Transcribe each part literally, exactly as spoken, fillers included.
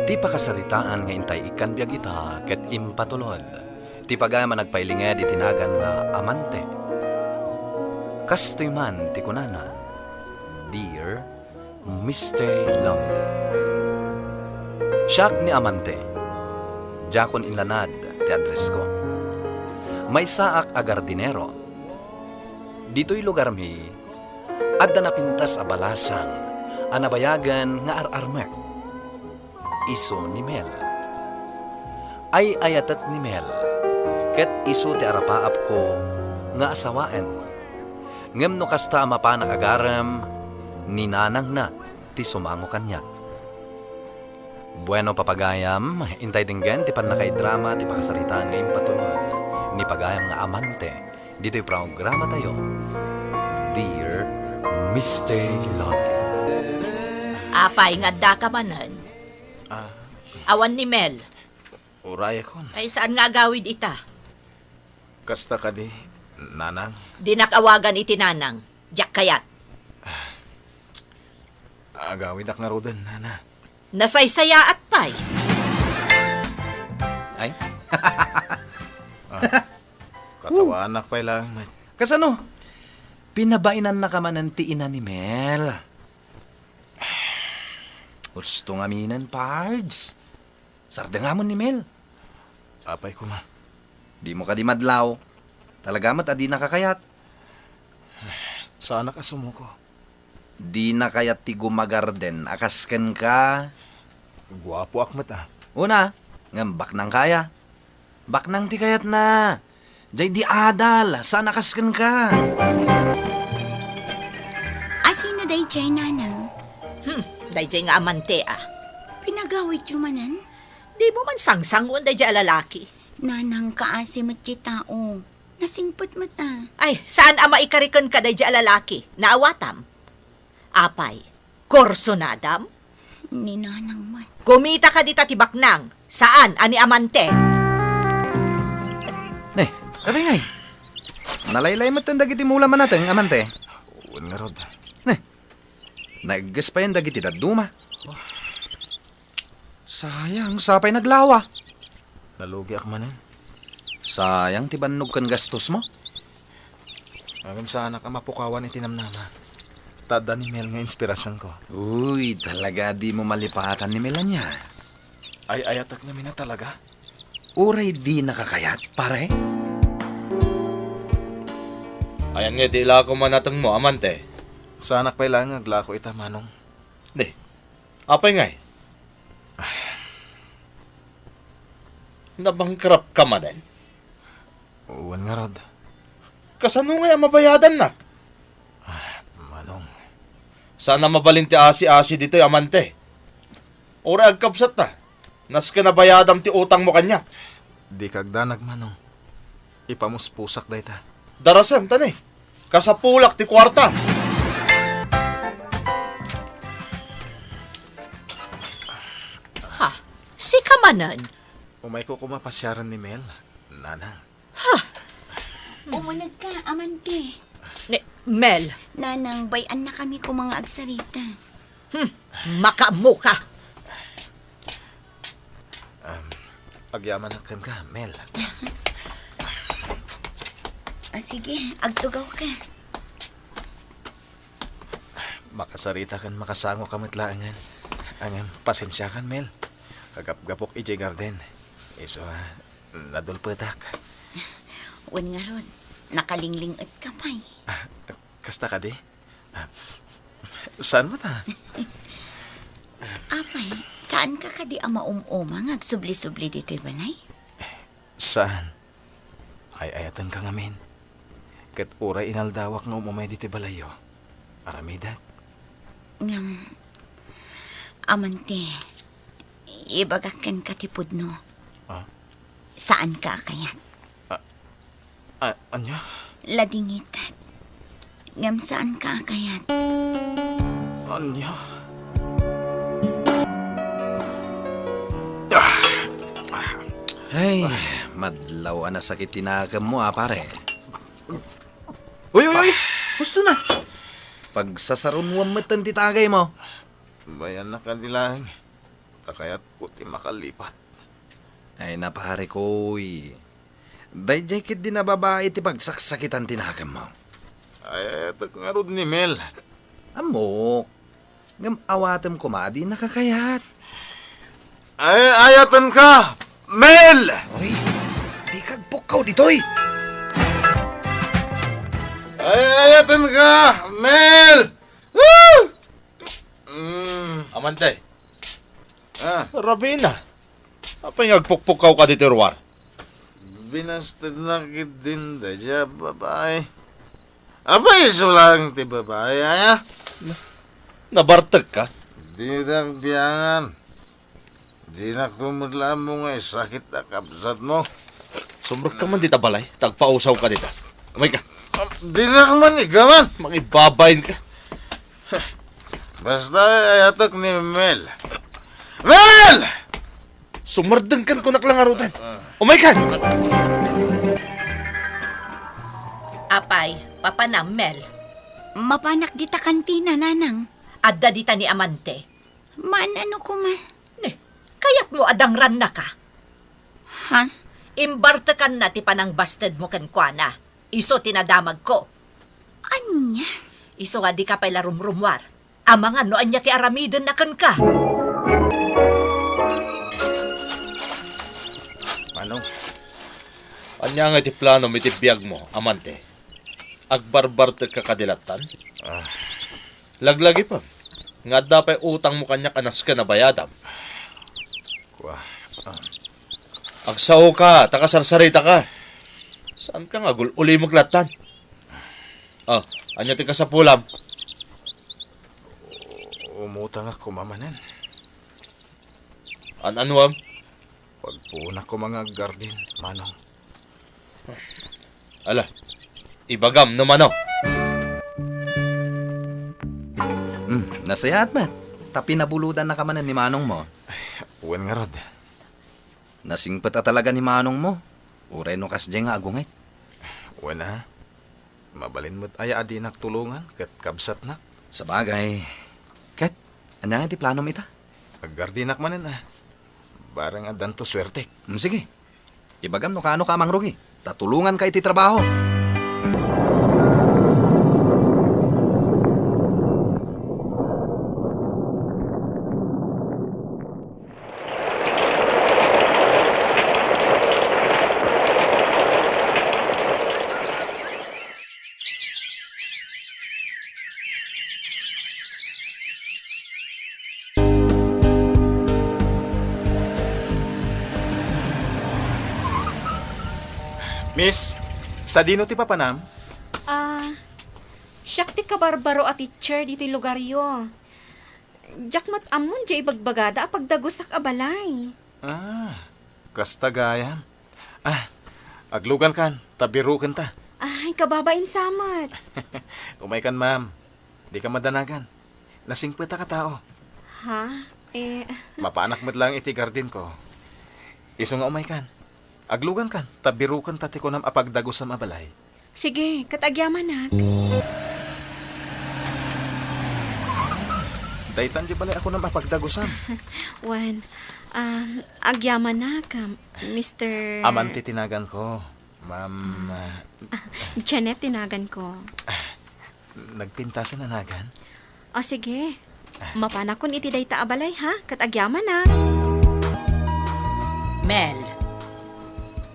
Ti pakasaritaan nga intay ikkan biag ita ket impatulod ti pagayam a nagpailinged iti nagan nga Amante. Kastoy man ti kunana, "Dear Mister Lonely." Siak ni Amante. Diakon inlanad ti addressko. Maysaak a gardinero. Ditoy lugarmi, adda napintas a balasang a nabayagen nga ar-armek. Isu ni Mel. Ay-ayatek ni Mel, ket isu ti arapaapko nga asawaen. Ngem no kasta a mapanak agarem, ni nanangna ti sumango kaniak. Bueno, papagayam, intay denggen ti pannakaidrama ti pakasaritaan nga impatulod ni pagayam nga Amante ditoy programatayo, Dear Mister Lonely. Apay nga addaka manen? Ah. Awan ni Mel. Urayakon. Ay, saan nga agawid ita? Kasta kadi, Nanang? Dinak awagan iti nanang. Diak kayat. Agawidak ngaruden, Nana. Nasaysayaat pay. Ay? Ah, katawaanak pay laeng met. Kasano? Pinabainannaka manen ti ina ni Mel. Husto ngaminen, Pards. Sardengamon ni Mel. Apay koma? Dimo kadi madlaw. Talaga met a dinaka kayat. Saanak a sumuko. Dina kayat ti gumagarden a kas kenka. Guapoak met a. Una, ngem baknangka aya. Baknang ti kayatna. Jay di adal, saan a kas kenka. Asino dayjay, Nanang? Hmm, dayjay nga Amante a. Pinagawidyo manen? Dimo man sangsangoen dayjay a lalaki. Nanang, kaasi met ti tao. Nasingpet met a. Ay, saan a maikari kenka dayjay a lalaki? Naawatam? Apay, kursunadam? Ni Nanang met. Kumita ka dita ti baknang, saan a ni Amante? Ne, apay ngay? Nalaylay met dagiti mula manateng, Amante. Wen ngarud. Ne, naegges payen dagiti dadduma. Sayang, sapay naglawa. Nalugiak manen. Sayang ti bannog ken gastosmo. Ngem saanak a mapukawan iti namnama. Ta adda ni Mel nga inspirasionko. Uy, talaga dimo malipatan ni Mel ania. Ay-ayatek ngamin a talaga. Uray dinaka kayat, pare? Ayan nga iti ilako manatengmo, Amante. Saanak pay laeng nga aglako ita, Manong. Di. Apay ngay? Nabangkrap ka manen? Wen ngarud. Kasano ngay a mabayadannak? Ah, Manong. Saan a mabalin ti asi-asi ditoy, Amante. Uray agkabsatta, nasken a bayadam ti utangmo kaniak. Dika agdanag, Manong. Ipamuspusak dayta. Darasem, tani. Kasapulak ti kuarta. Ha? Sika manen? Umayko koma pasiaren ni Mel, Nanang. Ha? Umunegka, Amante. Ni Mel. Nanang, bay-annakami koma nga agsarita. Hmm, makaammoka. Um, agyamanak kenka, Mel. Ah, sige, agtugawka. Makasarita ken makasangoka met laengen. Ngem, pasensiakan, Mel. Kagapgapok idiay garden. Isu a, nadulpetak. Wen ngarud, nakalingling-etka pay. Ah, kasta kadi? Ah, saan met a? Apay, saanka kadi a maum-uma nga agsubli-subli ditoy balay? Saan? Ay-ayatenka ngamin. Ket uray inaldawak nga um-umay ditoy balayyo, aramidek. Ngem, Amante, ibagak kenka ti pudno. Ah? Saanka a kayat. Ah, ah, ania? Ladingitek. Ngem saanka a kayat. Ania? Ay, madlaw a nasakit ti nakemmo, a, pare. Uy, uy, uy! Husto na! Pagsasarunwam metten ti tagaymo. Bayannak a di laeng. ta kayatko ti makalipat. Ay, naparikoy. Daydiay ketdi a babai ti pagsaksakitan ti nakemmo. Ay, ayatek ngarud ni Mel. Ammok. Ngem awatem koma a dinaka kayat. Ay, ayatenka, Mel! Uy, dika agpukkaw ditoy! Ay, ayatenka, Mel! Woo! Mm. Amante. Ah. Rabina. Apay nga agpukpukkawka ditoy ruar? Binastednak ketdin daydiay a babai. Apay isu laeng ti babai, aya? Na-, nabartekka? Dinak biangan. Dinak met la ammo nga isakit a kabsatmo. Sumrekka man dita balay, ta agpausawka dita. Umayka. Dinak man igaman. Mangibabainka. Basta ayatek ni Mel. Mel! Sumardengkan kunak la ngaruden. Umaykan! Apay, papanam, Mel? Mapanak dita kantina, Nanang. Adda dita ni Amante. Maan-ano koma? Ne, kayatmo a dangrannaka? Ha? Imbartekanna ti panangbastedmo kenkuana. Isu ti nadamagko. Ania? Isu nga dika pay la rumrumuar. Amangan no ania ti aramidenna kenka. Manong. Ania ngay ti planom iti biagmo, Amante? Agbarbartekka kadi lattan? Ah. Laglagipem nga adda pay utangmo kaniak a nasken a bayadam. Kua, ah. Agsaoka, ta kasarsaritaka. Saanka nga agul-ulimek lattan? Oh, ania ti kasapulam? U-, umutangak koma manen. An-anuam? Pagpuonak koma nga aggardin, Manong. Ala, ibagam no mano. Hmm, nasayaat met. Ta pinabulodannaka manen ni manongmo. Ay, wen ngarud. Nasingpet a talaga ni manongmo. Uray no kasdiay nga agungit. Wen a. Mabalin met aya a dinak tulongan ket kabsatnak? Sabagay. Ket, ania nga ti planom ita? Aggardinak manen a. Barang addanto suertek. Hmm, sige. Ibagam no kaanoka a mangrugi, ta tulonganka iti trabaho. Miss, sadino ti papanam? Ah, siak ti kabarbaro a teacher ditoy lugaryo. Diak met ammon diay ibagbagada a pagdagusak a balay. Ah, kasta gayam. Ah, aglugankan, ta birukenta. Ay, kababain sa met. Umaykan, ma'am. Dika madanagan. Nasingpetak a tao. Ha? Eh. Mapanak met laeng iti gardenko. Isu nga umaykan. Aglugankan, ta birukenta ti kunam a pagdagusam a balay. Sige, ket agyamanak. Daytan diay balay a kunam a pagdagusam. Wen, um, agyamanak, um, Mister Amante ti naganko, Ma'am, ah, Janet ti naganko. Nagpintasen a nagan? O, sige. Mapanakon iti dayta a balay, ha? Ket agyamanak. Mel.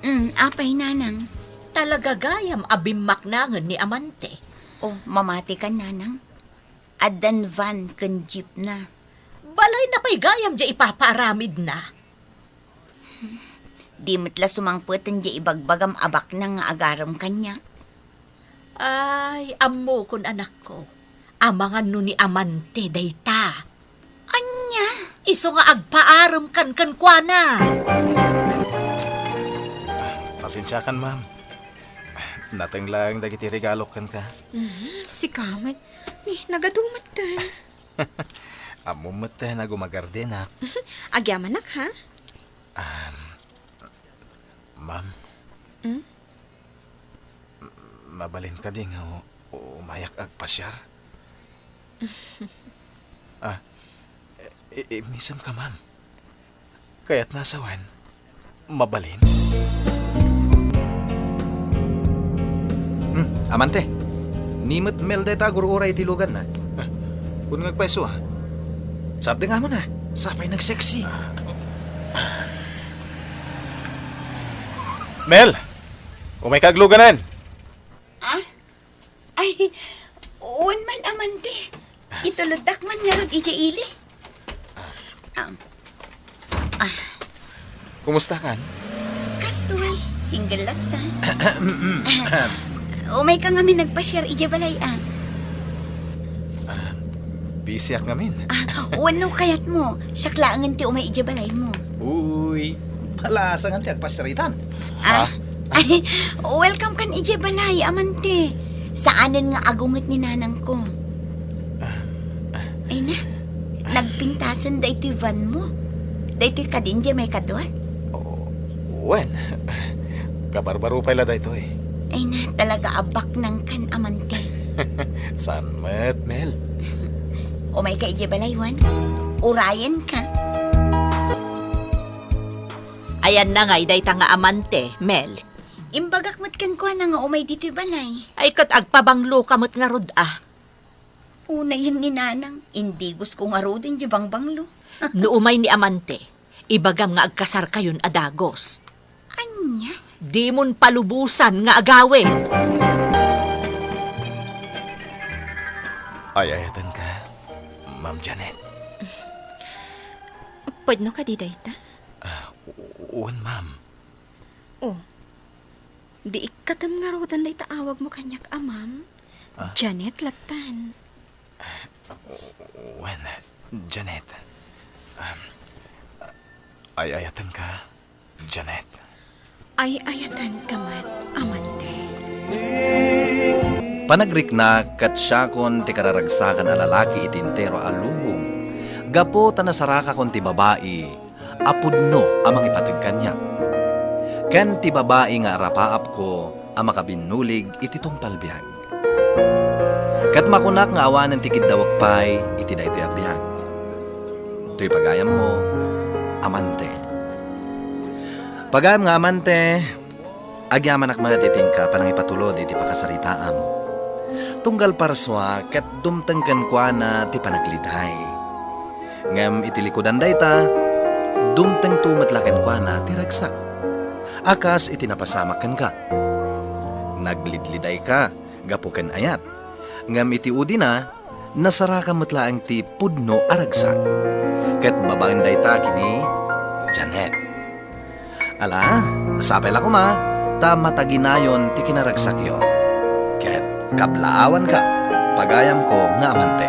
Mm, apay, Nanang? Talaga gayam a bimmaknangen ni Amante. O, mamatikan, Nanang. Addan van ken jeepna. Balayna pay gayam diay ipapaaramidna. Di met la sumangpeten diay ibagbagam a baknang nga agarem kaniak. Ay, ammokon, anakko. Amangan no ni Amante dayta. Ania? Isu nga agpaaremkan kenkuana. Pasensiakan, ma'am. Nateng laeng dagiti regalok kenka. Mhm, sika met. Ni, nagadu metten. Ammom met nga gumagardenak. Agyamanak, ha? Um, ma'am. Hmm? Mabalin kadi nga u-, umayak agpasiar? Ah, i-, i-, misemka, ma'am. Kayatna a sawen. Mabalin? Hmm, amante. Ni met Mel dayta agur-uray iti luganna. Ah, kun nga agpayso, ah. Sardeng amo na. Sapay nagseksi. Mel! Umayka agluganan! Ah? Ay, wen man, amante. Ituloddak man ngarud idiay ili. Ah, ah, Kumusta kan? Kastoy, single latta. Umayka ngamin agpasiar idiay balay, ah. Ah, Busyak ngamin. Ah, wenno kayatmo, siak laengen ti umay idiay balaymo. Uy, palasangan ti agpasiaritan. Ah, Ah? Ay, welcome kan idiay balay, amante. Saanen nga agunget ni nanangko. Ah, ah. Ay na, nagpintasen daytoy vanmo. Daytoy kadin diay maikadua? Oh, wen, kabarbaro pay la daytoy. Ay na, talaga a baknang kan, amante. Saan met, Mel? Umayka idiay balay, wen. Urayenka. Ayanna ngay dayta nga amante, Mel? Imbagak met kenkuana nga umay ditoy balay. Ay, ket agpabangloka met ngarud, a. Unayen ni nanang, indigosko ngaruden diay bangbanglo. No umay ni amante, ibagam nga agkasarkayon a dagus. Ania? Dimon palubosan nga agawid. Ay-ayatenka, Ma'am Janet. Pudno kadi dayta? Ah, wen, ma'am. Oh, di ikkatem ngaruden dayta awagmo kaniak a ma'am? Ah? Janet lattan. Wen, Janet. Um, ay-ayatenka, Janet. Ay-ayatenka met, amante. Panagriknak ket siakon ti kararagsakan a lalaki iti entero a lubong, gapu ta nasarakakon ti babai a pudno a mangipateg kaniak, ken ti babai nga arapaapko a makabinnulig iti tungpal biag. Ket makunak nga awanen ti kiddawek pay iti daytoy a biag. Toy pagayammo, amante. Pagayam nga amante, agyamanak met iti inka panangipatulod iti pakasaritaam. Tunggal parsua ket dumteng kenkuana ti panaglead-ay. Ngem iti likudan dayta, dumtengto met la kenkuana ti ragsak a kas iti napasamak kenka. Naglead-lead-ayka gapu ken ayat, ngem iti udina, nasaraka met laeng ti pudno a ragsak. Ket babaen dayta ken ni Janet. Ala, sapay la koma, ta mataginayon ti kinaragsakyo. Ket kablaawanka, pagayamko nga amante.